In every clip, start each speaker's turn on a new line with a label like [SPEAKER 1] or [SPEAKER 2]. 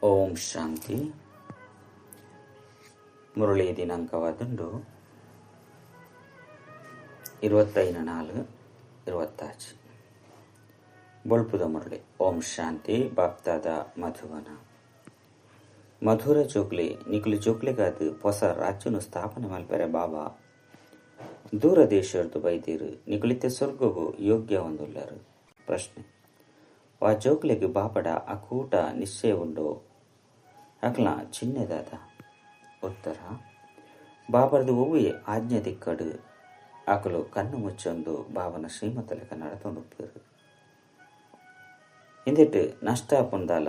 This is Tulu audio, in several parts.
[SPEAKER 1] ಓಂ ಶಾಂತಿ. ಮುರಳಿ ದಿನಾಂಕವಾದುಂಡು 25/4/26. ಬೊಳ್ಪುದ ಮುರಳಿ. ಓಂ ಶಾಂತಿ. ಬಾಪ್ತಾದ ಮಧುವನ ಮಧುರ ಜೋಕ್ಲೆ ನಿಕುಲು ಜೋಕ್ಲೆಗಾದ ಹೊಸ ರಾಜ್ಯನು ಸ್ಥಾಪನೆ ಮಲ್ಪೆರೆ ಬಾಬಾ ದೂರ ದೇಶರ್ದು ಬೈದಿರು ನಿಕುಲಿತೆ ಸ್ವರ್ಗವು ಯೋಗ್ಯ ಹೊಂದುಲ್ಲರು. ಪ್ರಶ್ನೆ: ವಾ ಜೋಕ್ಲೆಗ್ ಬಾಪಡ ಅಕೂಟ ನಿಶ್ಚಯ ಉಂಡು ಅಕ್ಲ ಚಿಹ್ನೆದಾದ? ಉತ್ತರ: ಬಾಬರ್ದು ಒವ್ವೆ ಆಜ್ಞೆ ದಿಕ್ಕಡು ಅಕಲು ಕಣ್ಣು ಮುಚ್ಚೊಂದು ಬಾಬನ ಶ್ರೀಮತಲೆಕ ನಡತೊಂದುಪ್ಪೇರು. ಇಂದೆಟ್ ನಷ್ಟ ಪುಂದಾಲ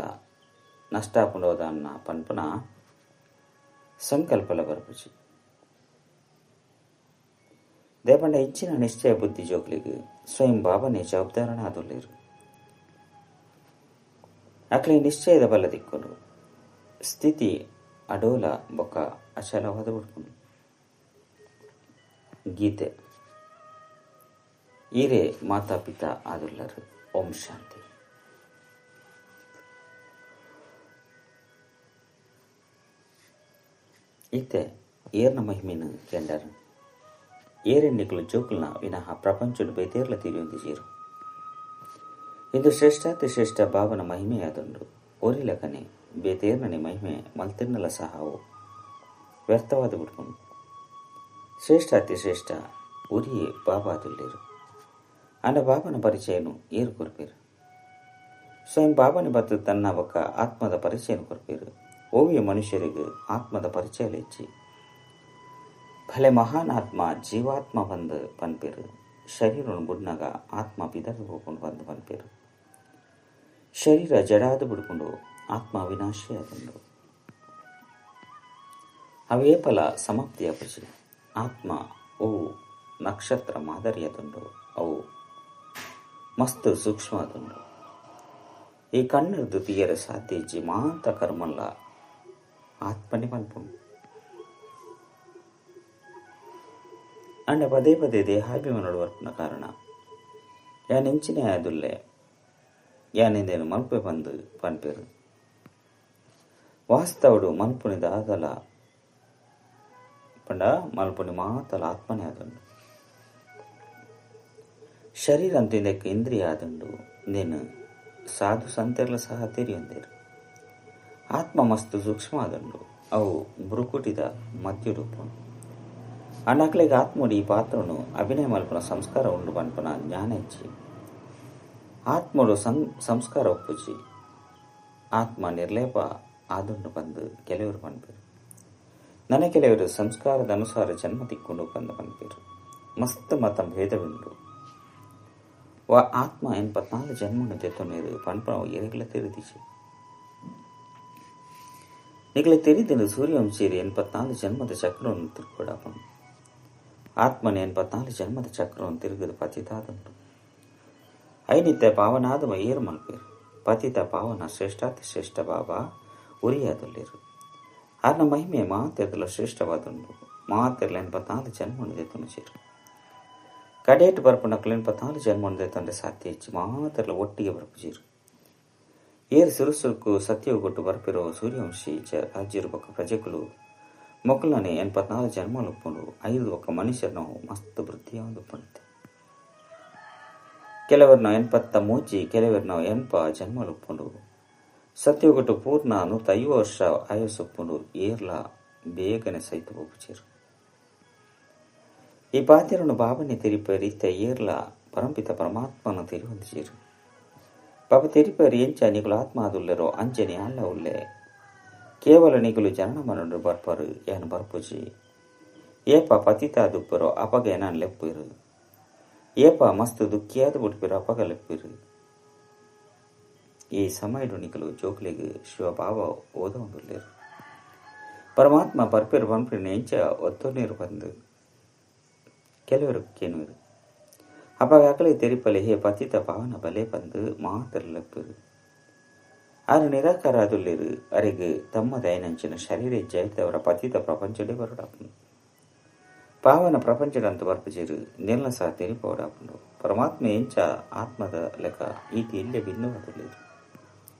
[SPEAKER 1] ನಷ್ಟ ಪುಂಡೋದನ್ನ ಪನ್ಪುನ ಸಂಕಲ್ಪಲ ಬರ್ಪುಜಿ. ದೇಪಂಡ ಇಚ್ಚಿನ ನಿಶ್ಚಯ ಬುದ್ಧಿ ಜೋಕ್ಲಿಗ್ ಸ್ವಯಂ ಬಾಬನೇ ಜವಾಬ್ದಾರನ ಆದುಲ್ಲೇರು. ಅಕ್ಲೆ ನಿಶ್ಚಯದ ಬಲ ದಿಕ್ಕುನು ಸ್ಥಿತಿ ಅಡೋಲ ಬೊಕ್ಕ ಅಚಲವಾದ ಬಿಡ್ಪುನು. ಗೀತೆ ಈರೇ ಮಾತಾ ಪಿತಾ ಆದುಲ್ಲರು. ಓಂ ಶಾಂತಿ. ಇತ್ತೆ ಏರ್ನ ಮಹಿಮೆನು ಕೆಂಡರು ಏರೆನ್ನಿಕಲು ಜೋಕುಲ್ನ ವಿನಃ ಪ್ರಪಂಚಡು ಬೇತೇರ್ಲ ತಿರಿಯೊಂದಿಜೀರು. ಇಂದು ಶ್ರೇಷ್ಠಾತಿ ಶ್ರೇಷ್ಠ ಬಾಬನ ಮಹಿಮೆಯಾದುಂಡು. ಓರಿಲಕನೆ ಬೇತೇರ್ನನೆ ಮಹಿಮೆ ಮಲ್ತಿರ್ನಲ ಸಹಾವು ವ್ಯರ್ಥವಾದ ಬಿಡ್ಕೊಂಡು. ಶ್ರೇಷ್ಠಾತಿ ಶ್ರೇಷ್ಠ ಉರಿಯೇ ಬಾಬಾದುಲ್ಲೇರು. ಅಂಡ ಬಾಬನ ಪರಿಚಯನು ಏರು ಕೊರ್ಪೇರು. ಸ್ವಯಂ ಬಾಬನ ಬತ್ತು ತನ್ನ ಬೊಕ್ಕ ಆತ್ಮದ ಪರಿಚಯನು ಕೊರ್ಪೇರು. ಓವಿಯ ಮನುಷ್ಯರಿಗೆ ಆತ್ಮದ ಪರಿಚಯ ಹೆಚ್ಚಿ ಭಲೆ ಮಹಾನ್ ಆತ್ಮ ಜೀವಾತ್ಮ ಬಂದು ಪನ್ಪೇರು. ಶರೀರನು ಬುಡ್ನಾಗ ಆತ್ಮ ಬಿದರ್ದು ಹೋಗ್ಕೊಂಡು ಬಂದು ಪನ್ಪೇರು. ಶರೀರ ಜಡಾದು ಬಿಡ್ಕೊಂಡು ಆತ್ಮ ವಿನಾಶಿ ಆದುಂಡು. ಅವೇ ಫಲ ಸಮಾಪ್ತಿಯ ಪುಜಿ. ಆತ್ಮ ಅವು ನಕ್ಷತ್ರ ಮಾದರಿಯದುಂಡು. ಅವು ಮಸ್ತ್ ಸೂಕ್ಷ್ಮ ಆದುಂಡು. ಈ ಕಣ್ಣರ್ದು ತೀಯರ ಸಾಧ್ಯ ಇಜ್ಜಿ ಮಾಂತ ಕರ್ಮಲ್ಲ ಆತ್ಮನೆ ಮಲ್ಪುಂಡು. ಅಂಡ ಪದೇ ಪದೇ ದೇಹಾಭಿಮಾನೋಡು ಬರ್ಪುನ ಕಾರಣ ಯಾನೆಂಚಿನ ಆದುಲ್ಲೆ ಯಾನೆಂದೇನು ಮಲ್ಪೆ ಬಂದು ಪನ್ಪೇರು. ವಾಸ್ತವಡು ಮಲ್ಪುನಿ ದಾದಲ ಪಂಡ ಮಲ್ಪುನಿ ಮಾತಲ ಆತ್ಮನೇ ಆದುಂಡು. ಶರೀರ ಅಂತ ಇದಕ್ಕೆ ಇಂದ್ರಿಯ ಆದುಂಡು. ನೇನು ಸಾಧು ಸಂತೆರ್ಲ ಸಹ ತೆರಿಯೊಂದೇರು. ಆತ್ಮ ಮಸ್ತು ಸೂಕ್ಷ್ಮ ಆದುಂಡು. ಅವು ಬುರುಕುಟಿದ ಮಧ್ಯರೂಪ. ಅಂಡಕ್ಲೆಗ್ ಆತ್ಮಡು ಈ ಪಾತ್ರನು ಅಭಿನಯ ಮಲ್ಪುನ ಸಂಸ್ಕಾರ ಉಂಡು ಪನ್ಪುನ ಜ್ಞಾನ ಇಜ್ಜಿ. ಆತ್ಮಡು ಸಂಸ್ಕಾರ ಒಪ್ಪುಜಿ. ಆತ್ಮ ನಿರ್ಲೇಪ ಆದುಂಡು ಬಂದು ಕೆಲವರು ಪನ್ಪೇರು. ನನ ಕೆಲವರು ಸಂಸ್ಕಾರದ ಅನುಸಾರ ಜನ್ಮ ತಿಕ್ಕೊಂಡು ಬಂದು ಪನ್ಪೇರು. ಮಸ್ತ್ ಮತ ಭೇದವುಂಡು. ವಾ ಆತ್ಮ 84 ಜನ್ಮನು ತೆತ್ತೊನೇರು ಪನ್ಪುನವು ಎರೆಗ್ಲ ತೆರಿದಿಜಿ. ನಿಗಲ ತೆರಿದಿನ ಸೂರ್ಯವಂಶೀರಿ 84 ಜನ್ಮದ ಚಕ್ರವನ್ನು ತಿರುಕೊಡಾಪನು. ಆತ್ಮನ 84 ಜನ್ಮದ ಚಕ್ರವನ್ನು ತಿರುಗದ ಪತಿತಾದುಂಟು. ಐನಿತ್ಯ ಪಾವನಾದಮ ಏರು ಮಲ್ಪೇರು. ಪತಿತ ಪಾವನ ಶ್ರೇಷ್ಠಾತಿ ಶ್ರೇಷ್ಠ ಬಾಬಾ ಉರಿಯಾದುಲ್ಲೇರು. ಆರ್ನ ಮಹಿಮೆ ಮಾತೆರ್ದಲ ಶ್ರೇಷ್ಠವಾದುಂಡು. ಮಾತೆರ್ಲ 84 ಜನ್ಮನು ದೆತ್ತೊನು ಸೇರು. ಕಡೇಟು ಬರ್ಪುನಕ್ಲು 84 ಜನ್ಮನು ದೆತ್ತೊಂಡೆ ಸಾಧ್ಯ ಹೆಚ್ಚು ಮಾತೆರ್ಲ ಒಟ್ಟಿಗೆ ಬರ್ಪುಜೀರು. ಏರು ಸುರುಸುರುಕು ಸತ್ಯವು ಕೊಟ್ಟು ಬರ್ಪಿರೋ ಸೂರ್ಯವಂಶಿ ರಾಜ್ಯರು ಬೊಕ್ಕ ಪ್ರಜೆಗಳು ಮೊಕ್ಕಲನೆ 84 ಜನ್ಮಲು ಉಪ್ಪುಂಡು. 5 ಒಕ್ಕ ಮನುಷ್ಯರನ್ನು ಮಸ್ತ್ ವೃದ್ಧಿಯಾವುದು ಉಪ್ಪುಂಡು. ಕೆಲವರನ್ನ 83, ಕೆಲವರನ್ನ 80 ಜನ್ಮಲು ಉಪ್ಪುಂಡು. ಸತ್ಯಗೊಟ್ಟು ಪೂರ್ಣ 150 ವರ್ಷ ಆಯಸ್ಸು ಉಪ್ಪುಂಡು. ಏರ್ಲ ಬೇಗನೆ ಸೈತ ಒಪ್ಪುಚೇರು. ಈ ಪಾತ್ರನು ಬಾಬನೆ ತೆರಿಪ ರೀತ್ಯ ಏರ್ಲ ಪರಂಪಿತ ಪರಮಾತ್ಮನ ತೆರಿವಂದಿಜೇರು. ಪಾಪ ತೆರಿಪರು ಎಂಚ ನಿಕುಲು ಆತ್ಮ ಆದುಲ್ಲೆರೋ ಅಂಚನೆ ಅಲ್ಲ ಉಲ್ಲೆ. ಕೇವಲ ನಿಕುಲು ಜನನ ಮನಡು ಬರ್ಪರು ಯಾನು ಬರ್ಪುಜಿ. ಏಪ ಪತಿತ ದುಪ್ಪರೋ ಅಪಗ ಏನಾನ್ ಲೆಪ್ಪಿರು. ಏಪ ಮಸ್ತ್ ದುಃಖಿಯಾದ ಬಿಡ್ಪಿರು ಅಪಗ ಲೆಪ್ಪಿರು. ಈ ಸಮಯಡು ನಿಕಲು ಜೋಕ್ಲೆಗ್ ಶಿವ ಬಾಬಾ ಓದೊಂದುಲ್ಲೇರು. ಪರಮಾತ್ಮ ಬರ್ಪಿರು ಪನ್ಪಿನ ಎಂಚ ಒತ್ತೊನೇರು ಬಂದು ಕೆಲವರು ಕೇನುವರು. ಅಪಗ ಅಕಲೆ ತೆರಿಪಲೆ ಹೇ ಪತಿತ ಪಾವನ ಬಲೆ ಬಂದು ಮಾತ್ರ ಲೆಪ್ಪಿರು. ಆರು ನಿರಾಕಾರ ಆದುಲ್ಲೇರು. ಅರೆಗ್ ತಮ್ಮ ದಯನಂಚಿನ ಶರೀರ ಜೈತವರ ಪತಿತ ಪ್ರಪಂಚಡೆ ಬರುಡಾಪುಂಡು. ಪಾವನ ಪ್ರಪಂಚದಂತ ಬರ್ಪುಜೇರು ನೆಲ್ಲ ಸಹ ತೆರಿಪವಡಾಪುಂಡು. ಪರಮಾತ್ಮ ಎಂಚ ಆತ್ಮದ ಲೆಕ್ಕ ಈತಿ ಇಲ್ಲೇ ಬಿಂದುವಾದುಲ್ಲೇರು.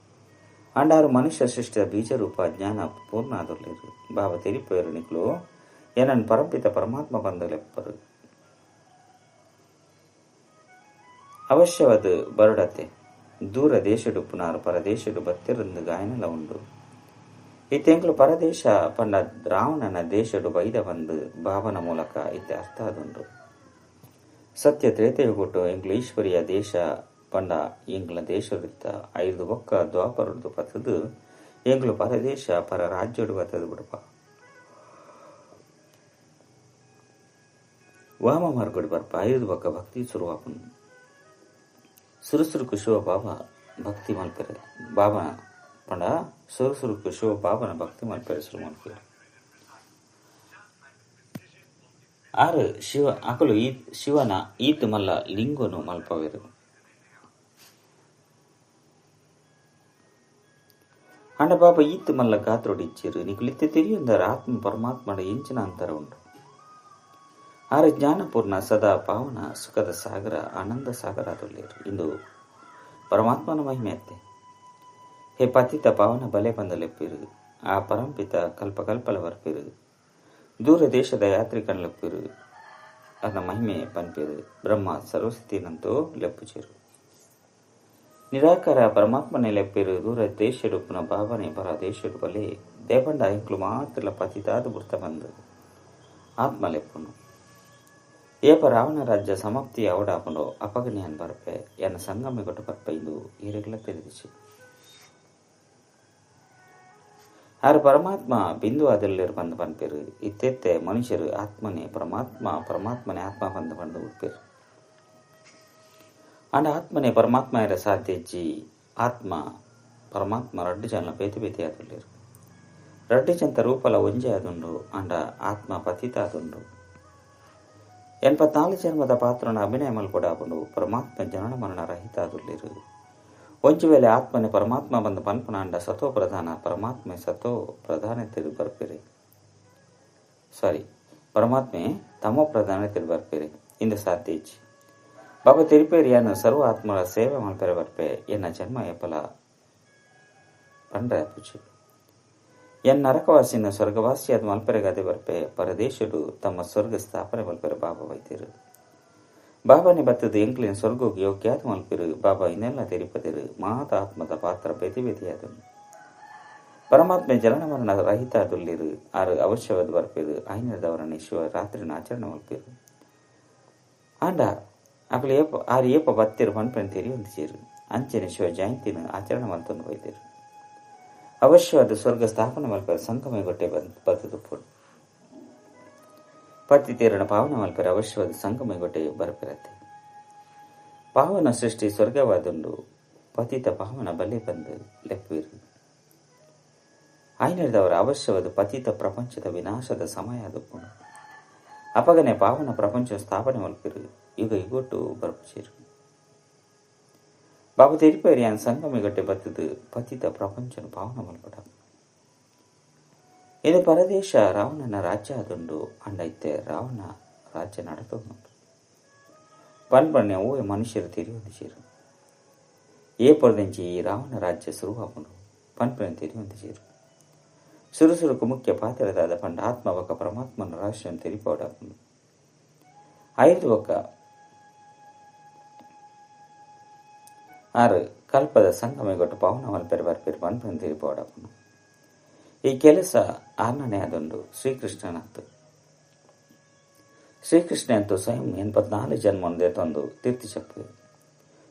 [SPEAKER 1] ಅಂಡಾರು ಮನುಷ್ಯ ಸೃಷ್ಟಿಯ ಬೀಜರೂಪ ಜ್ಞಾನ ಪೂರ್ಣ ಆದುಲ್ಲೇರು. ಬಾಬಾ ತೆರಿಪೇರು ನಿಕ್ಲು ಏನನ್ ಪರಂಪಿತ ಪರಮಾತ್ಮ ಬಂದಲೆಪ್ಪರು. ಅವಶ್ಯವಾದ ಬರುಡತೆ ದೂರ ದೇಶಡು ಪುನಾರು ಪರದೇಶಡು ಬತ್ತಿರಂದು ಗಾಯನಲ ಉಂಡು. ಈ ತೆಂಕ್ಲು ಪರದೇಶ ಪಂಡ ರಾವಣನ ದೇಶಡು ಬೈದ ಬಂದು ಬಾಬನ ಮೂಲಕ ಇತ್ತೆ ಅರ್ಥ ಆದುಂಡು. ಸತ್ಯ ತ್ರೇತಯುಗೊಟ್ಟು ಎಂಕ್ಲು ಈಶ್ವರಿಯ ದೇಶ ಪಂಡ ಎಂಗ್ಲ ದೇಶವಿತ್ತ ಐದು ಬೊಕ್ಕ ದ್ವಾಪರದು ಪತ್ತದು ಎಂಗ್ಲು ಪರದೇಶ ಪರ ರಾಜ್ಯಡು ಬತ್ತದು ಬಿಡಪ. ವಾಮ ಮಾರ್ಗಡು ಬರ್ಪ ಐದು ಬೊಕ್ಕ ಭಕ್ತಿ ಸುರುವಾಪನು. ಸುರುಸುರುಕು ಶಿವ ಬಾಬಾ ಭಕ್ತಿ ಮಲ್ಪೆರೆ ಬಾಬಾ ಪಂಡ ಸುರುಸುರುಕು ಶಿವ ಬಾಬನ ಭಕ್ತಿ ಮಲ್ಪೆರೆ ಸುರು ಮಲ್ಪೆರೆ. ಆರು ಶಿವ ಅಕಲು ಈ ಶಿವನ ಈತ್ ಮಲ್ಲ ಲಿಂಗನು ಮಲ್ಪವೆರು. ಅಂಡ ಬಾಬಾ ಈತ್ ಮಲ್ಲ ಗಾತ್ರೋಡು ಇಚ್ಚಿರು ನಿಕುಲಿತ್ತೆ ತಿಳಿಯುಂದರ ಆತ್ಮ ಪರಮಾತ್ಮನ ಎಂಚಿನ ಅಂತರ ಉಂಟು. ಆರ ಜ್ಞಾನಪೂರ್ಣ ಸದಾ ಪಾವನ ಸುಖದ ಸಾಗರ ಆನಂದ ಸಾಗರ ಆದುಲ್ಲೇರು. ಇಂದು ಪರಮಾತ್ಮನ ಮಹಿಮೆ ಅತ್ತೆ. ಹೇ ಪತಿತ ಪಾವನ ಬಲೆ ಬಂದಲೆಪ್ಪಿರು. ಆ ಪರಂಪಿತ ಕಲ್ಪ ಕಲ್ಪಲ ಬರ್ಪಿರು. ದೂರ ದೇಶದ ಯಾತ್ರಿಕನ್ಲೆಪ್ಪಿರು. ಅದನ್ನ ಮಹಿಮೆ ಪನ್ಪಿರು. ಬ್ರಹ್ಮ ಸರ್ವಸ್ಥಿತಿನಂತೂ ಲೆಪ್ಪುಚೇರು. ನಿರಾಕಾರ ಪರಮಾತ್ಮನೆ ಲೆಪ್ಪಿರು. ದೂರ ದೇಶಡುಪ್ಪುನ ಭಾವನೆ ಪರ ದೇಶಡು ಬಲೆ ದೇಪಂಡ ಇಂಕ್ಲು ಮಾತ್ರ ಪತಿತಾದ ಬುರ್ತ ಬಂದು ಆತ್ಮ ಲೆಪ್ಪುನು. ಏಪ ರಾವಣ ರಾಜ್ಯ ಸಮಾಪ್ತಿ ಅವಡಾಪುಂಡು ಅಪಗಣಿಯನ್ ಬರ್ಪೆ ಎನ್ನ ಸಂಗಮಿ ಕೊಟ್ಟು ಬರ್ಪೆ ಇಂದು ಈರೆಗ್ಲ ತಿಳಿದಿಸಿ. ಆರು ಪರಮಾತ್ಮ ಬಿಂದು ಅದಲ್ಲಿರು ಬಂದು ಪನ್ಪಿರು. ಇತ್ತೆತ್ತೆ ಮನುಷ್ಯರು ಆತ್ಮನೇ ಪರಮಾತ್ಮ ಪರಮಾತ್ಮನೇ ಆತ್ಮ ಬಂದು ಬಂದು ಉಡ್ಪಿರು. ಅಂಡ ಆತ್ಮನೇ ಪರಮಾತ್ಮ ಇರ ಸಾಧ್ಯ ಜಿ ಆತ್ಮ ಪರಮಾತ್ಮ ರಡ್ಡು ಜನ ಬೇತೆ ಬೇತೆ ಆದುಲ್ಲೇರು. ರಡ್ಡು ಜಂತ ರೂಪಲ ಒಂಜೆ ಆದುಂಡು ಅಂಡ ಆತ್ಮ ಪತಿತ ಆದುಂಡು. 84 ಜನ್ಮದ ಪಾತ್ರನ ಅಭಿನಯ ಮಲ್ಪಡಾಪುಂಡು. ಪರಮಾತ್ಮ ಜನನ ಮರಣ ರಹಿತ ಆದುಲ್ಲೇರು. ಒಂಜಿ ವೇಳೆ ಆತ್ಮನೆ ಪರಮಾತ್ಮ ಬಂದು ಪನ್ಪುನ ಅಂಡ ಸತೋ ಪ್ರಧಾನ ಪರಮಾತ್ಮೆ ಸತೋ ಪ್ರಧಾನ ತಿರು ಬರ್ಪಿರಿ. ಸಾರಿ ಪರಮಾತ್ಮೆ ತಮೋ ಪ್ರಧಾನ ತಿರು ಬರ್ಪಿರಿ ಇಂದು ಸಾಧ್ಯ ಇಚ್ಚಿ. ಬಾಬಾ ತಿರುಪೇರಿಯನ್ನು ಸರ್ವ ಆತ್ಮರ ಸೇವೆ ಮಲ್ಪೆರೆ ಬರ್ಪೆ ಎನ್ನ ಜನ್ಮ ಎಪ್ಪಲ ಪಂಡ್ರೆ ಪುಚಿ. ಎನ್ ನರಕವಾಸಿನ ಸ್ವರ್ಗವಾಸಿಯಾದ ಮಲ್ಪೆರೆಗಾದೆ ಬರ್ಪೆ ಪರದೇಶಡು ತಮ್ಮ ಸ್ವರ್ಗ ಸ್ಥಾಪನೆ ಮಲ್ಪೆರೆ ಬಾಬಾ ವೈದ್ಯರು. ಬಾಬಾನೆ ಬತ್ತದು ಎಂಕ್ಲಿನ ಸ್ವರ್ಗೋಗಿ ಯೋಗ್ಯಾದ ಮಲ್ಪಿರು. ಬಾಬಾ ಇನ್ನೆಲ್ಲ ತೆರಿಪದಿರು. ಮಾತ ಆತ್ಮದ ಪಾತ್ರ ಬೇತೆ ಬೇತೆಯಾದನು. ಪರಮಾತ್ಮೆ ಜನನ ಮರಣ ರಹಿತ ದುಲ್ಲಿರು. ಆರು ಅವಶ್ಯವಾದ ಬರ್ಪಿರು. ಐನದವರನ್ನು ಶಿವ ರಾತ್ರಿನ ಆಚರಣೆ ಮಲ್ಪಿರು. ಆಂಡ ಅಕಲು ಏಪ ಆರು ಏಪ ಬತ್ತಿರು ಪನ್ಪೆನ್ ತೆರಿಯೊಂದು ಚೇರು. ಅಂಚನೆ ಶಿವ ಜಯಂತಿನ ಆಚರಣೆ ಮಲ್ತೊಂದು ವೈದ್ಯರು. ಅವಶ್ಯವಾದ ಸ್ವರ್ಗ ಸ್ಥಾಪನೆ ಮಲ್ಪೆರೆ ಸಂಗಮಗೊಟ್ಟೆ ಬತ್ತದು ಪೋಡು. ಪತಿ ತೀರಣ ಪಾವನ ಮಲ್ಪೆರೆ ಅವಶ್ಯವಾದ ಸಂಗಮಗೊಟ್ಟೆ ಬರಪಿರತ್ತೆ. ಪಾವನ ಸೃಷ್ಟಿ ಸ್ವರ್ಗವಾದುಂಡು. ಪತಿತ ಪಾವನ ಬಲೆ ಬಂದು ಲೆಪ್ಪೀರು. ಆಯ್ನದವರ ಅವಶ್ಯವಾದ ಪತಿತ ಪ್ರಪಂಚದ ವಿನಾಶದ ಸಮಯ ಅದಪ್ಪುಂಡು. ಅಪಗನೆ ಪಾವನ ಪ್ರಪಂಚ ಸ್ಥಾಪನೆ ಮಲ್ಪಿರು. ಯುಗ ಯುಗೊಟ್ಟು ಬರ್ಪುಚೇರು. ಬಾಬಾ ತೆರಿಪೇರಿಯಾನ್ ಸಂಗಮಿಗಟ್ಟೆ ಬತ್ತದು ಪತಿತ ಪ್ರಪಂಚನು ಪಾವನ ಮಲ್ಪಡ. ಇದು ಪರದೇಶ ರಾವಣನ ರಾಜ್ಯ ಆದುಂಡು. ಅಂಡ ಇತ್ತೆ ರಾವಣ ರಾಜ್ಯ ನಡತೊಂದುಂಡು. ಪನ್ಪಣ್ಣೆ ಓಯ್ ಮನುಷ್ಯರು ತೆರಿಯೊಂದು ಚೇರು. ಏ ಪೊರ್ದಿಂಚಿ ಈ ರಾವಣ ರಾಜ್ಯ ಸುರುವಾಪುಂಡು ಪನ್ಪಣ್ಣೆ ತೆರಿಯೊಂದು ಚೇರು. ಸುರುಸುರುಕು ಮುಖ್ಯ ಪಾತ್ರದಾದ ಪಂಡ ಆತ್ಮ ಬೊಕ್ಕ ಪರಮಾತ್ಮನ ರಹಸ್ಯವನ್ನು ತೆರಿಪೋಡಾಪುಂಡು. ಐದು ಬೊಕ್ಕ ಆರು ಕಲ್ಪದ ಸಂಗಮಿಗೊಟ್ಟು ಪಾವನ ಮಲ್ಪೆರೆ ಬರ್ಪೆರೆ ಪನ್ಪಣ್ಣೆ ತೆರಿಪೋಡಾಪುಂಡು. ಈ ಕೆಲಸ ಆರ್ನನೇ ಆದುಂಡು ಶ್ರೀಕೃಷ್ಣನತ್ತು. ಶ್ರೀಕೃಷ್ಣ ಅಂತೂ ಸ್ವಯಂ 84 ಜನ್ಮ ತಂದು ತೀರ್ತಿ ಚಪ್ಪು.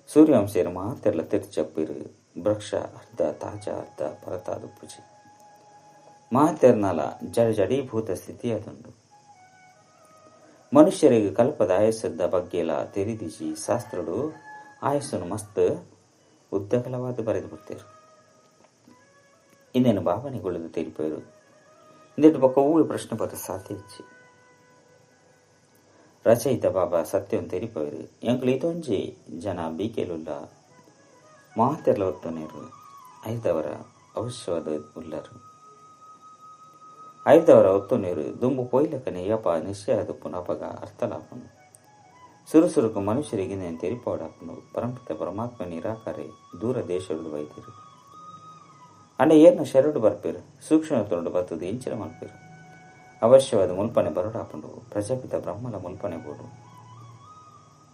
[SPEAKER 1] ಸೂರ್ಯವಂಶೀಯರು ಮಾತೆಲ್ಲ ತೀರ್ತಿ ಚಪ್ಪಿರು. ವೃಕ್ಷ ಅರ್ಧ ತಾಜ ಅರ್ಧ ಪರತಾದು ಪೂಜೆ ಮಾತೆರ್ನಲ ಜಡ ಜಡೀಭೂತ ಸ್ಥಿತಿ ಅದುಂಡು. ಮನುಷ್ಯರಿಗೆ ಕಲ್ಪದ ಆಯಸ್ಸದ ಬಗ್ಗೆಲ ತೆರಿದಿಸಿ ಶಾಸ್ತ್ರಡು ಆಯಸ್ಸನ್ನು ಮಸ್ತ್ ಉದ್ದಗಲವಾದ ಬರೆದು ಬಿಡ್ತೇರು. ಇನ್ನೇನು ಭಾವನೆಗೊಳ್ಳದು ತೆರಿಪೇರು. ಇಂದಿಟ್ಟು ಪಕ್ಕ ಹೂವು ಪ್ರಶ್ನೆ ಬರ ಸಾಧ್ಯ ಇಚ್ಚಿ. ರಚಯಿತ ಬಾಬಾ ಸತ್ಯವನ್ನು ತೆರಿಪೇರು. ಎಂಕ್ಲು ಇದೊಂಜಿ ಜನ ಬೀಕೆಲುಲ್ಲ ಮಾತೆರ್ಲ ಒತ್ತನೇರು. ಐದವರ ಅವಶ್ಯವಾದ ಉಲ್ಲರು. ಐದವರ ಒತ್ತುನೀರು ದುಂಬು ಪೊಯ್ಲಕನೆ ಯಪ ನಿಶ್ಚಯ ದುಪ್ಪುನ ಅಪಗ ಅರ್ಥಲಾಪನು. ಸುರುಸುರುಕು ಮನುಷ್ಯರಿಗೆ ತೆರಿಪೋಡಾಪನು. ಪರಂಪಿತ ಪರಮಾತ್ಮ ನಿರಾಕಾರೆ ದೂರ ದೇಶಗಳು ವೈದ್ಯರು. ಅಂಡ ಏರ್ನ ಶರಡು ಬರ್ಪೇರು ಸೂಕ್ಷ್ಮ ತೊಂಡು ಬತ್ತದು ಇಂಚಿನ ಮಲ್ಪೇರು ಅವಶ್ಯವಾದ ಮುಲ್ಪನೆ ಬರೋಡಾಪುಂಡು ಪ್ರಜಾಪಿತ ಬ್ರಹ್ಮಲ ಮುಲ್ಪನೆ ಬೋಡು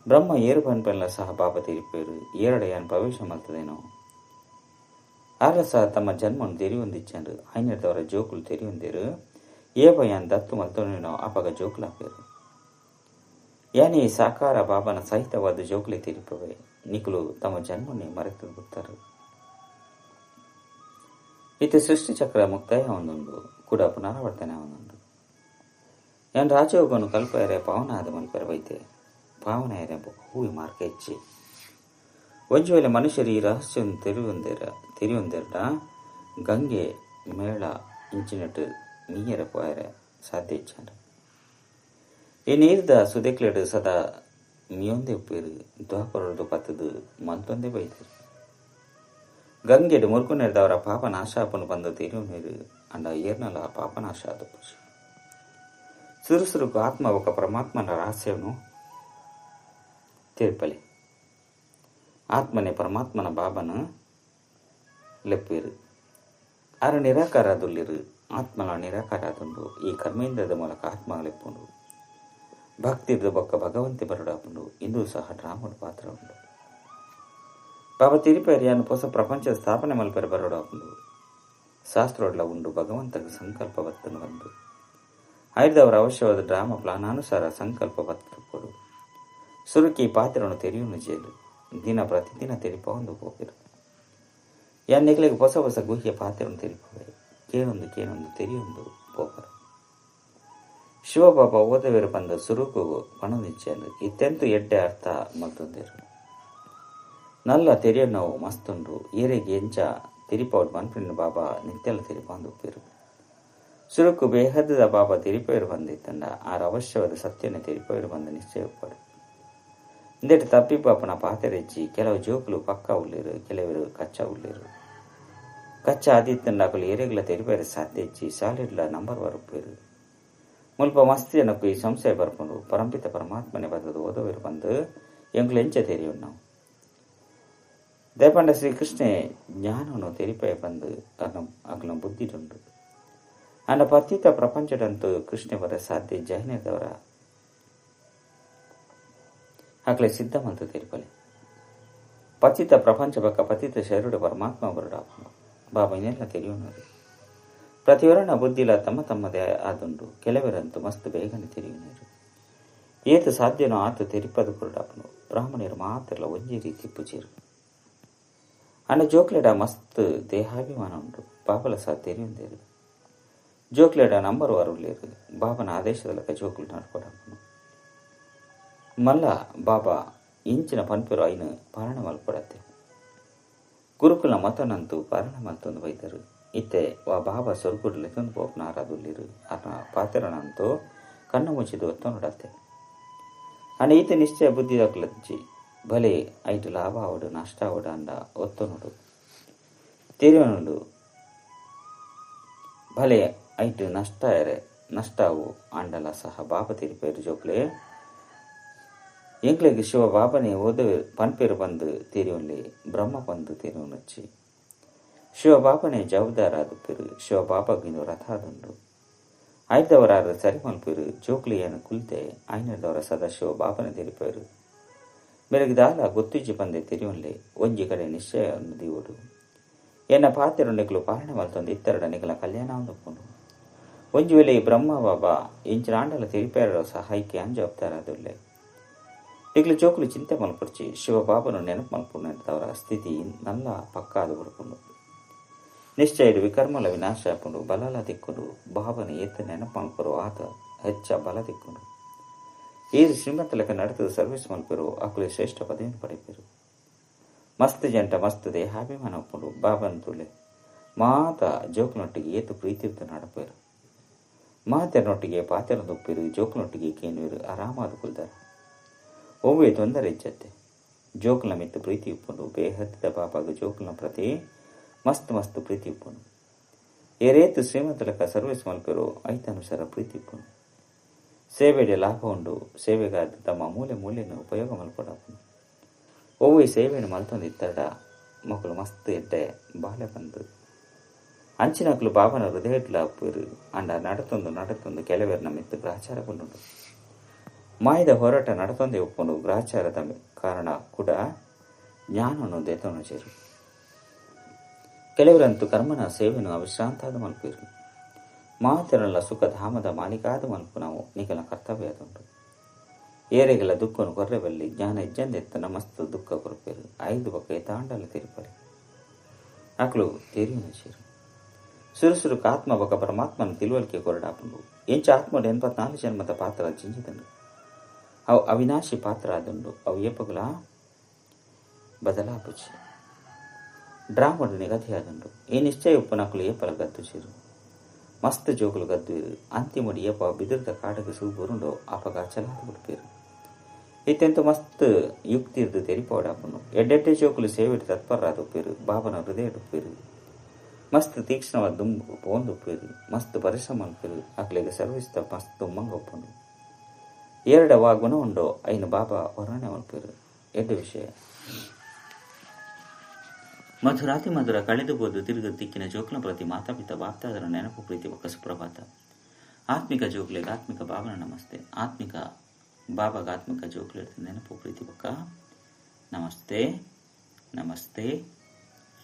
[SPEAKER 1] ಬ್ರಹ್ಮ ಏರು ಪನ್ಪೆಲ್ಲ ಸಹ ಬಾಬಾ ತಿರಿಪೇರು ಏರಡೆಯಾನ್ ಪ್ರವೇಶ ಮಲ್ತದೇನೋ ಆರ ಸಹ ತಮ್ಮ ಜನ್ಮನ್ನು ತೆರಿಯೊಂದಿಚ್ಚಂಡು ಐನದವರ ಜೋಕುಲು ತೆರಿಯೊಂದಿರು ಏಪಯಾನ್ ದತ್ತು ಮಲ್ತೊನೇನೋ ಅಪಗ ಜೋಕುಲಾಪೇರು ಯಾನಿ ಸಾಕಾರ ಬಾಬನ ಸಹಿತವಾದ ಜೋಕುಲೆ ತಿರಿಪವೆ ನಿಕುಲು ತಮ್ಮ ಜನ್ಮನ್ನೇ ಮರೆತು ಬಿಡ್ತಾರೆ. ಇತ್ತೆ ಸೃಷ್ಟಿ ಚಕ್ರ ಮುಕ್ತಾಯ ಒಂದುಂಡು ಕೂಡ ಪುನರಾವರ್ತನೆ ಒಂದುಂಡು. ಯಾನ್ ರಾಜಯೋಗನು ಕಲ್ಪಯರೆ ಪಾವನ ಆದ ಮಲ್ಪೆರೆ ಬೈತೆ ಪಾವನ ಎರೆ ಹೂವಿ ಮಾರ್ಕ ಹೆಚ್ಚಿ ಒಂಜಿ ವೇಳೆ ಮನುಷ್ಯರು ಈ ರಹಸ್ಯವನ್ನು ತೆರಿಯೊಂದೆರಡ ಗಂಗೆ ಮೇಳ ಇಂಚಿನಟ್ಟು ನೀಯರ ಪೋಯರೆ ಸಾಧ್ಯ ಇಚ್ಚಾರ. ಈ ನೀರ್ದ ಸುದೆಕ್ಲೆಡು ಸದಾ ಮಿಯೊಂದೆ ಉಪ್ಪೇರು ದ್ವಾಪರದು ಪತ್ತದು ಮಲ್ತೊಂದೇ ಬೈದರು. ಗಂಗೆಡು ಮುರ್ಕುನೆರ್ದವರ ಪಾಪ ನಾಶಾಪನು ಬಂದು ತೆರಿಯೊನೇರು ಅಂಡ ಏರ್ನಲ ಪಾಪ ನಾಶ ಆದಪುಜಿ. ಸುರುಸುರುಕು ಆತ್ಮ ఒక ಪರಮಾತ್ಮನ ರಹಸ್ಯವನ್ನು ತೆರಿಪಲೆ. ಆತ್ಮನೇ ಪರಮಾತ್ಮನ ಬಾಬನ ಲೆಪ್ಪೇರು. ಆರ ನಿರಾಕಾರದುಲ್ಲಿರು ಆತ್ಮನ ನಿರಾಕಾರದುಂಡು. ಈ ಕರ್ಮೇಂದ್ರದ ಮೂಲಕ ಆತ್ಮ ಲೆಪ್ಪುಂಡು. ಭಕ್ತಿರ್ದು ಬೊಕ್ಕ ಭಗವಂತೆ ಬರಡಾಪುಂಡು. ಇಂದು ಸಹ ಡ್ರಾಮಡ್ ಪಾತ್ರ ಉಂಡು. ಬಾಬಾ ತಿರುಪೇರಿಯನ್ನು ಹೊಸ ಪ್ರಪಂಚ ಸ್ಥಾಪನೆ ಮಲ್ಪೆರೆ ಬರಡಾಪುಂಡು. ಶಾಸ್ತ್ರೋಡ್ಲ ಉಂಡು ಭಗವಂತನ ಸಂಕಲ್ಪ ಬತ್ತನು ಬಂದು ಐದವರ ಅವಶ್ಯವಾದ ಡ್ರಾಮ ಪ್ಲಾನಾನುಸಾರ ಸಂಕಲ್ಪ ಬತ್ತುಕೊಡು. ಸುರುಕಿ ಪಾತ್ರವನ್ನು ತೆರೆಯುನು ಜೇಲು ದಿನ ಪ್ರತಿದಿನ ತೆರಿಪೊಂದು ಹೋಗಿರು. ಯಾನ್ನೆಗ್ಲಿಗೆ ಹೊಸ ಹೊಸ ಗುಹ್ಯ ಪಾತ್ರವನ್ನು ತೆರಿಪವೆ ಕೇಳೊಂದು ಕೇಳೊಂದು ತೆರೆಯೊಂದು ಪೋಪರು. ಶಿವಬಾಬಾ ಓದವೇರು ಬಂದ ಸುರುಕು ಪಣನಿಚ್ಚಲು ಇತ್ತೆಂತು ಎಡ್ಡೆ ಅರ್ಥ ಮಲ್ತೊಂದಿರು. ನಲ್ಲ ತೆರೆಯ ನಾವು ಮಸ್ತುಂಡು ಏರೆಗೆ ಎಂಚ ತಿರಿಪೌಡ್ ಮನ್ಪಿನ ಬಾಬಾ ನಿತ್ಯಲ ತೆರಿಪೊಂದು ಉಪ್ಪಿರು. ಸುರುಕು ಬೇಹದ್ದದ ಬಾಬಾ ತೆರಿಪೇರು ಬಂದಿತ್ತಂಡ ಆರ ಅವಶ್ಯವಾದ ಸತ್ಯನ ತೆರಿಪೇರು ಬಂದ ನಿಶ್ಚಯ ಉಪ್ಪಾಡು. ಇಂದೆಟ್ ತಪ್ಪಿ ಪಾಪನ ಪಾತೆರೆಜ್ಜಿ ಕೆಲವು ಜೋಕುಲು ಪಕ್ಕ ಉಳ್ಳೇರು ಕೆಲವರು ಕಚ್ಚಾ ಉಳ್ಳೇರು. ಕಚ್ಚಾ ಆದಿತ್ತಂಡ ಅಕಲು ಏರೆಗ್ಲ ತೆರಿಪೇರು ಸಾಧ್ಯ ಇಜ್ಜಿ ಸಾಲಿಡ್ಲ ನಂಬರ್ ವರುಪೇರು. ಮುಲ್ಪ ಮಸ್ತಿ ಜನಕ್ಕೂ ಈ ಸಂಶಯ ಬರ್ಕೊಂಡು ಪರಂಪಿತ ಪರಮಾತ್ಮನೆ ಬದದು ಓದವೇರು ಬಂದು ಎಂಕ್ಲು ಎಂಚ ತೆರಿಯು ನಾವು. ದೇಪಂಡ ಶ್ರೀಕೃಷ್ಣೆ ಜ್ಞಾನವನ್ನು ತೆರಿಪಯ ಬಂದು ಅಗ್ಲ ಬುದ್ಧಿಡುಂಡು. ಅಂಡ ಪತಿತ ಪ್ರಪಂಚದಂತೂ ಕೃಷ್ಣೆ ಬರ ಸಾಧ್ಯ ಜೈನದವರ ಅಕ್ಲೆ ಸಿದ್ಧಮಂತು ತೆರಿಪಲೆ. ಪತಿತ ಪ್ರಪಂಚ ಬಕ್ಕ ಪತಿತ ಶರೀರ ಪರಮಾತ್ಮ ಬರಡ ಬಾಬಾ ಇನ್ನೆಲ್ಲ ತೆರೆಯೋನರು. ಪ್ರತಿಯೊರನ ಬುದ್ಧಿಲ ತಮ್ಮ ತಮ್ಮದೇ ಆದುಂಡು. ಕೆಲವರಂತೂ ಮಸ್ತ್ ಬೇಗನೆ ತೆರೆಯುನರು. ಏತು ಸಾಧ್ಯನೋ ಆತ ತೆರಿಪದು ಕೊರಡಾಪನು. ಬ್ರಾಹ್ಮಣರು ಮಾತ್ರ ಒಂಜಿ ರೀತಿ ಪೂಜೆರು. ಅಂಡ ಜೋಕ್ಲೆಡ ಮಸ್ತ್ ದೇಹಾಭಿಮಾನ ಉಂಟು. ಬಾಬಲ ಸಹ ತೆರೆಯುಂದೇರು. ಜೋಕ್ಲೆಡ ನಂಬರ್ ವಾರುಳ್ಳೇರು. ಬಾಬನ ಆದೇಶದಲಕ ಜೋಕುಲು ನಡ್ಕೊಡಾಪನು. ಮಲ್ಲ ಬಾಬಾ ಇಂಚಿನ ಪನ್ಪೆರು ಐನು ಪಾರಣ ಮಲ್ಪಡತ್ತೆ. ಗುರುಕುಲ ಮತನಂತೂ ಪಾರಣ ಮಲ್ತೊಂದು ಬೈದರು. ಇತ್ತೆ ವಾ ಬಾಬಾ ಸೊರ್ಗುಡು ಲೆತ್ತೊಂದು ಪೋಪನ ಆರಾದುಲ್ಲಿರು. ಆರ್ನ ಪಾತೆರನಂತೂ ಕಣ್ಣು ಮುಚ್ಚಿದು ಒತ್ತ ನೋಡತ್ತೆ. ಅಂಡ ಈತ ನಿಶ್ಚಯ ಬುದ್ಧಿ ದಾಖಲಜ್ಜಿ ಭಲೆ ಐಟು ಲಾಭ ಆವಡು ನಷ್ಟ ಆವಡು ಅಂಡ ಒತ್ತ ನೋಡು ತೆರೆಯೋನುಡು. ಭಲೆ ಐಟು ನಷ್ಟ ಎರೆ ನಷ್ಟ ಅವು ಅಂಡಲ ಸಹ ಬಾಬಾ ತಿರುಪೇರು ಜೋಕ್ಲೆ ಎಂಕ್ಲೆಗ್ ಶಿವ ಬಾಬನೆ ಓದ ಪನ್ಪೇರು ಬಂದು ತೆರೆಯೊನ್ಲೆ ಬ್ರಹ್ಮ ಬಂದು ತೆರೆಯೋನಚ್ಚಿ. ಶಿವ ಬಾಬನೆ ಜವಾಬ್ದಾರ ಆದುಪ್ಪೇರು. ಶಿವ ಬಾಬಾಗಿಂದು ರಥ ಆದುಂಡು. ಆಯ್ದವರಾರ ಸರಿ ಮಲ್ಪೇರು. ಜೋಕ್ಲಿಯನ್ನು ಕುಲ್ತೆ ಆಯ್ನದವರ ಸದಾ ಶಿವ ಬಾಬನೆ ತೆರಿಪೇರು. ಬೆಳಗ್ಗೆ ದಾಲ ಗೊತ್ತಿಜ್ಜಿ ಬಂದೆ ತೆರೆಯೊನ್ಲೆ ಒಂಜಿ ಕಡೆ ನಿಶ್ಚಯ ದೀವಡು. ಎನ್ನ ಪಾತೆರು ನಿಕಲು ಪಾಲನೆ ಮಲ್ತೊಂದು ಇತ್ತೆರಡ ನಿಕಲ ಕಲ್ಯಾಣ ಒಂದು. ಒಂಜಿ ವೇಳೆ ಬ್ರಹ್ಮ ಬಾಬಾ ಇಂಚಿನ ಆಂಡಲ ತೆರಿಪೇರ ಸಹಾಯಕ್ಕೆ ಅಂಜವಾಬ್ದಾರ ಆದುಲ್ಲೆ. ನಿಕ್ಲು ಜೋಕುಲು ಚಿಂತೆ ಮಲ್ಪುರ್ಚಿ ಶಿವಬಾಬನು ನೆನಪು ಮಲ್ಪುನವರ ಸ್ಥಿತಿ ನಲ್ಲ ಪಕ್ಕ ಅದು ಬಡ್ಕೊಂಡು ನಿಶ್ಚಯ ವಿಕರ್ಮಲ ವಿನಾಶ ಆಪುಂಡು. ಬಲಲ ದಿಕ್ಕುಂಡು. ಬಾಬನ ಏತ ನೆನಪು ಮಲ್ಪರು ಆತ ಹೆಚ್ಚ ಬಲ ದಿಕ್ಕುಂಡು. ಏರು ಶ್ರೀಮಂತಲಕ ನಡೆತದ ಸರ್ವಿಸ್ ಮಲ್ಪರು ಅಕುಲು ಶ್ರೇಷ್ಠ ಪದವಿಯನ್ನು ಪಡೆಪೇರು. ಮಸ್ತ್ ಜಂಟ ಮಸ್ತ್ ದೇಹಾಭಿಮಾನ ಉಪ್ಪುಂಡು. ಬಾಬನ ತುಲೆ ಮಾತ ಜೋಕುನೊಟ್ಟಿಗೆ ಏತು ಪ್ರೀತಿಯುತ್ತ ನಡಪೇರು. ಮಾತೆರನೊಟ್ಟಿಗೆ ಪಾತೆರದೊಪ್ಪಿರು. ಜೋಕುನೊಟ್ಟಿಗೆ ಕೇನುವರು ಆರಾಮಾದ ಕುಲ್ದಾರ. ಒವ್ವೇ ತೊಂದರೆ ಇಜ್ಜತ್ತೆ. ಜೋಕುಲ ಮಿತ್ತು ಪ್ರೀತಿ ಉಪ್ಪುಂಡು. ಬೇಹದ್ದದ ಬಾಬಾಗ ಜೋಕುಲ ಪ್ರತಿ ಮಸ್ತ್ ಮಸ್ತ್ ಪ್ರೀತಿ ಉಪ್ಪುಂಡು. ಏರೇತು ಶ್ರೀಮಂತಲಕ ಸರ್ವಿಸ್ ಮಲ್ಪೆರು ಐತನುಸಾರ ಪ್ರೀತಿ ಉಪ್ಪುಂಡು. ಸೇವೆಡೆ ಲಾಭ ಉಂಡು. ಸೇವೆಗಾದ ತಮ್ಮ ಮೂಲೆ ಮೂಲೆಯನ್ನು ಉಪಯೋಗ ಮಲ್ಪಡಾಪುಂಡು. ಒವ್ವೇ ಸೇವೆಯನ್ನು ಮಲ್ತೊಂದು ಇತ್ತಡ ಮಕ್ಕಳು ಮಸ್ತ್ ಎಡ್ಡೆ ಬಾಲೆ ಬಂದು ಅಂಚಿನಕುಲು ಬಾಬನ ಹೃದಯಡ್ಲ ಉಪ್ಪುವೆರು ಆಂಡ ನಡತೊಂದು ನಡತೊಂದು ಕೆಲವೆರ್ನ ಮಿತ್ತ್ ಗ್ರಹಚಾರ ಪುಂಡುಂಡು. ಮಾಯದ ಹೋರಾಟ ನಡತೊಂದೇ ಉಪ್ಪುಂಡು. ಗ್ರಹಚಾರದ ಕಾರಣ ಕೂಡ ಜ್ಞಾನನು ದೆತೊನುಜೆರು. ಕೆಲವರಂತೂ ಕರ್ಮನ ಸೇವೆನು ಅವಿಶ್ರಾಂತಾದ ಮಲ್ಪುವೆರು. ಮಾತೆರೆನ್ಲ ಸುಖಧಾಮದ ಮಾಲೀಕಾದ್ ಮಲ್ಪುನವು ನಿಕಲ್ನ ಕರ್ತವ್ಯ ಆದುಂಡು. ಏರೆಗ್ಲ ದುಃಖನು ಕೊರ್ರೆ ಬಲ್ಲಿ. ಜ್ಞಾನ ಇಜ್ಜಂದೆ ಇತ್ತ್ಂಡ ಮಸ್ತ್ ದುಃಖ ಕೊರ್ಪೆರ್. ಐರ್ದ್ ಬೊಕ್ಕ ಏತಾಂಡಲ ತೆರಿಪರೆ. ಅಕುಲು ತೆರಿಯುನಜೆರ್. ಸುರು ಸುರುಕು ಆತ್ಮ ಬೊಕ್ಕ ಪರಮಾತ್ಮನ ತಿಳುವಳಿಕೆ ಕೊರಡಾಪುಂಡು. ಎಂಚ ಆತ್ಮಡ್ 84 ಜನ್ಮದ ಪಾತ್ರ ಜಿಂಜಿದುಂಡು. ಅವು ಅವಿನಾಶಿ ಪಾತ್ರ ಆದುಂಡು. ಅವು ಏಪೊಗುಲ ಬದಲಾಪುಜಿ. ಡ್ರಾಮಡ್ ನಿಗದಿಯಾದುಂಡು. ಈ ನಿಶ್ಚಯ ಉಪ್ಪುನಕುಲು ಏಪಲ ಗದ್ದುಜೆರ್. ಮಸ್ತ್ ಜೋಕುಲು ಗದ್ದುವೆರ್. ಅಂತಿಮಡ್ ಏಪ ಬಿದಿರ್ದ ಕಾಡಗ್ ಸೂ ಬೂರುಂಡೋ ಅಪಗ ಅಚಲಾದ್ ಬುಡ್ಪೆರ್. ಇತ್ತೆಂತು ಮಸ್ತ್ ಯುಕ್ತಿರ್ದ್ ತೆರಿಪಾವೊಡಾಪುಂಡು. ಎಡ್ಡೆಡ್ಡೆ ಜೋಕುಲು ಸೇವೆಡ್ ತತ್ಪರರಾದ್ ಉಪ್ಪುವೆರ್. ಬಾಬನ ಹೃದಯಡ್ ಉಪ್ಪುವೆರ್. ಮಸ್ತ್ ತೀಕ್ಷ್ಣವಾದ್ ದುಂಬು ಪೋವೊಂದು ಉಪ್ಪುವೆರ್. ಮಸ್ತ್ ಪರಿಶ್ರಮ ಮಲ್ಪುವೆರ್. ಅಕ್ಲೆಗ್ ಸರ್ವಿಸ್ದ ಮಸ್ತ್ ಉಮ್ಮಂಗ ಉಪ್ಪುಂಡು. ಏರೆಡ ವಾ ಗುಣ ಉಂಡೋ ಐನ್ ಬಾಬಾ ವರ್ಣನೆ ಮಲ್ಪುವೆರ್. ಎಡ್ಡೆ ವಿಷಯ. ಮಧುರಾತಿ ಮಧುರ ಕಳೆದು ಪೋದು ತಿರುಗು ತಿಕ್ಕಿನ ಜೋಕ್ಲ ಪ್ರತಿ ಮಾತಾಪಿತ ಬಾಪ್ತಾದರ ನೆನಪು ಪ್ರೀತಿ ಬೊಕ್ಕ ಸುಪ್ರಭಾತ. ಆತ್ಮಿಕ ಜೋಕ್ಲೆಗ್ ಆತ್ಮಿಕ ಬಾಬನ ನಮಸ್ತೆ. ಆತ್ಮಿಕ ಬಾಬಾಗ ಆತ್ಮಿಕ ಜೋಕ್ಲೆಗ್ ನೆನಪು ಪ್ರೀತಿ ಬೊಕ್ಕ ನಮಸ್ತೆ ನಮಸ್ತೆ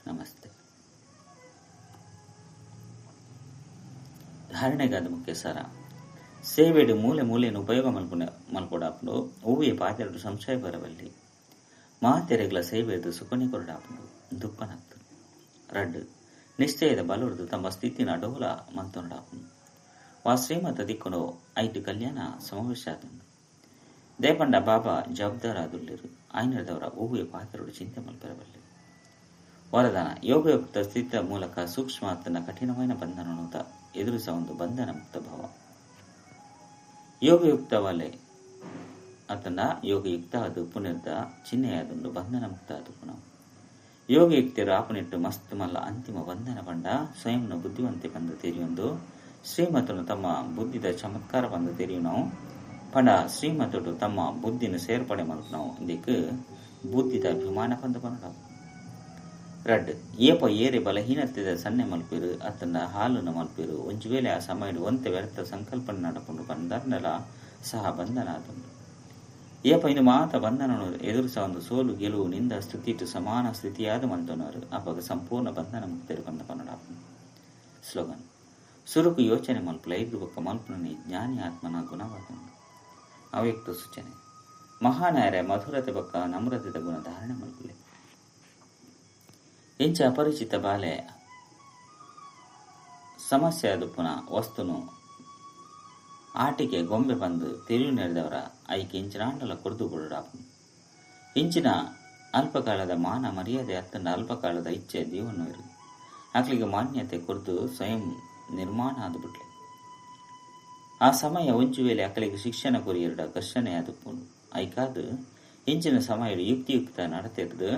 [SPEAKER 1] ನಮಸ್ತೆ. ಧಾರಣೆಗಾದ ಮುಖ್ಯ ಸಾರ. ಸೇವೆಡು ಮೂಲೆ ಮೂಲೆಯನ್ನು ಉಪಯೋಗ ಮಲ್ಪೊಡಾಪುಂಡು. ಓವ್ವೇ ಪಾತೆರಡು ಸಂಶಯ ಬರವಲ್ಲಿ. ಮಾತೆರೆಗ್ಲ ಸೇವೆರ್ದ್ ಸುಖನೆ ಕೊರಡಾಪುಂಡು. ದುಃಖನತ್ತು. ರಡ್ಡ್ ನಿಶ್ಚಯದ ಬಲೊರ್ದು ತಮ್ಮ ಸ್ಥಿತಿನ ಅಡೋಲ ಮಲ್ತೊನೊಡಾಪುಂಡು. ವಾ ಶ್ರೀಮತ ದಿಕ್ಕುನೋ ಐಟ್ ಕಲ್ಯಾಣ ಸಮಾವೇಶ ಆದುಂಡು. ದೇಪಂಡ ಬಾಬಾ ಜವಾಬ್ದಾರಾದುಲ್ಲೆರ್. ಆಯ್ನದವರ ಓವ್ವೇ ಪಾತೆರಡು ಚಿಂತೆ ಮಲ್ಪೆರಬಲ್ಲಿ. ವರದಾನ ಯೋಗಯುಕ್ತ ಸ್ಥಿತಿಯ ಮೂಲಕ ಸೂಕ್ಷ್ಮ ತನ್ನ ಕಠಿಣವಾದ ಬಂಧನವನ್ನು ಎದುರಿಸುವ ಒಂದು ಬಂಧನ ಮುಕ್ತ ಭಾವ. ಯೋಗಯುಕ್ತವಲೆ ಆತನ ಯೋಗಯುಕ್ತ ಅದು ಪುನರ್ದ ಚಿಹ್ನೆಯಾದುಂಡು ಬಂಧನ ಮುಕ್ತ ಅದು ಪುನಃ. ಯೋಗಯುಕ್ತರು ಆಪನಿಟ್ಟು ಮಸ್ತ್ ಮಲ್ಲ ಅಂತಿಮ ಬಂಧನ ಪಂಡ ಸ್ವಯಂನ ಬುದ್ಧಿವಂತೆ ಬಂದು ತೆರೆಯೊಂದು ಶ್ರೀಮತನು ತಮ್ಮ ಬುದ್ಧಿದ ಚಮತ್ಕಾರ ಬಂದು ತೆರೆಯುನವು ಪಂಡ ಶ್ರೀಮತುಡು ತಮ್ಮ ಬುದ್ಧಿನ ಸೇರ್ಪಡೆ ಮಲ್ಪುನವು ಇಂದಕ್ಕೆ ಬುದ್ಧಿದ ಅಭಿಮಾನ ಬಂದು ಪನಡವು. ರಡ್ಡ್ ಏಪ ಏರೆ ಬಲಹೀನತೆದ ಸನ್ನೆ ಮಲ್ಪಿರು ಅತ್ತಂಡ ಹಾಲನ್ನು ಮಲ್ಪಿರು. ಒಂಜಿ ವೇಳೆ ಆ ಸಮಯಡ್ ಒಂತೆ ವ್ಯರ್ಥ ಸಂಕಲ್ಪನೆ ನಡಪುಂಡು ಪಂಡರ್ನಲ ಸಹ ಬಂಧನ ಆದುಂಡು. ಏಪ ಇಂದು ಮಾತ ಬಂಧನವನ್ನು ಎದುರಿಸ ಒಂದು ಸೋಲು ಗೆಲುವು ನಿಂದ ಸ್ಥಿತಿಟ್ಟು ಸಮಾನ ಸ್ಥಿತಿಯಾದ ಮಲ್ತೊನರು ಅಪಗ ಸಂಪೂರ್ಣ ಬಂಧನ ಮುಕ್ತರು ಬಂದ ಪನ್ನಡಾಪುಂಡು. ಸ್ಲೋಗನ್ ಸುರುಕು ಯೋಚನೆ ಮಲ್ಪುಲ ಐದು ಬೊಕ್ಕ ಮಲ್ಪುನನಿ ಜ್ಞಾನಿ ಆತ್ಮನ ಗುಣವಾದುಂಡು. ಅವ್ಯಕ್ತ ಸೂಚನೆ ಮಹಾನಾಯರ ಮಧುರತೆ ಬೊಕ್ಕ ನಮ್ರತೆದ ಗುಣ ಧಾರಣೆ ಮಲ್ಪುಲೆ. ಎಂಚ ಅಪರಿಚಿತ ಬಾಲೆ ಸಮಸ್ಯೆ ಆದುಪ್ಪುನ ವಸ್ತುನು ಆಟಿಕೆ ಗೊಂಬೆ ಬಂದು ತೆರಿವು ನೆರೆದವರ ಐಕೆ ಇಂಚಿನಾಂಡಲ ಕೊರ್ದು ಬಿಡಾಪುಂಡು. ಇಂಚಿನ ಅಲ್ಪಕಾಲದ ಮಾನ ಮರ್ಯಾದೆ ಅತ್ತಂಡ ಅಲ್ಪಕಾಲದ ಇಚ್ಛೆ ದೇವನು ಅಕ್ಲಿಗೆ ಮಾನ್ಯತೆ ಕೊರ್ದು ಸ್ವಯಂ ನಿರ್ಮಾಣ ಆದುಬಿಟ್ಲೆ. ಆ ಸಮಯ ಒಂಜಿ ವೇಳೆ ಅಕಲಿಗೆ ಶಿಕ್ಷಣ ಕೊರಿಯರಡ ಘರ್ಷಣೆ ಆದುಪ್ಪುಂಡು. ಐಕಾದು ಇಂಚಿನ ಸಮಯ ಯುಕ್ತಿಯುಕ್ತ ನಡತೆರ್ದು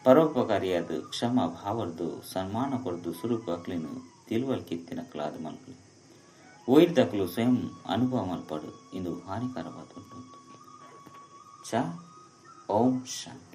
[SPEAKER 1] ಪರೋಪಕಾರಿಯಾದ ಕ್ಷಮ ಭಾವರ್ದು ಸನ್ಮಾನ ಕೊರ್ದು ಸುರುಕು ಅಕ್ಲಿನ ತಿಳುವಳಿಕೆ ಇತ್ತಿನಕ್ಲಾದ ಮಲ್ಪುಲೆ. ಒಯ್ದಕ್ಲು ಸ್ವಯಂ ಅನುಭವ ಮಲ್ಪಡು ಇಂದು ಹಾನಿಕರವಾದ. ಚ ಓಂ ಶಾಂತಿ.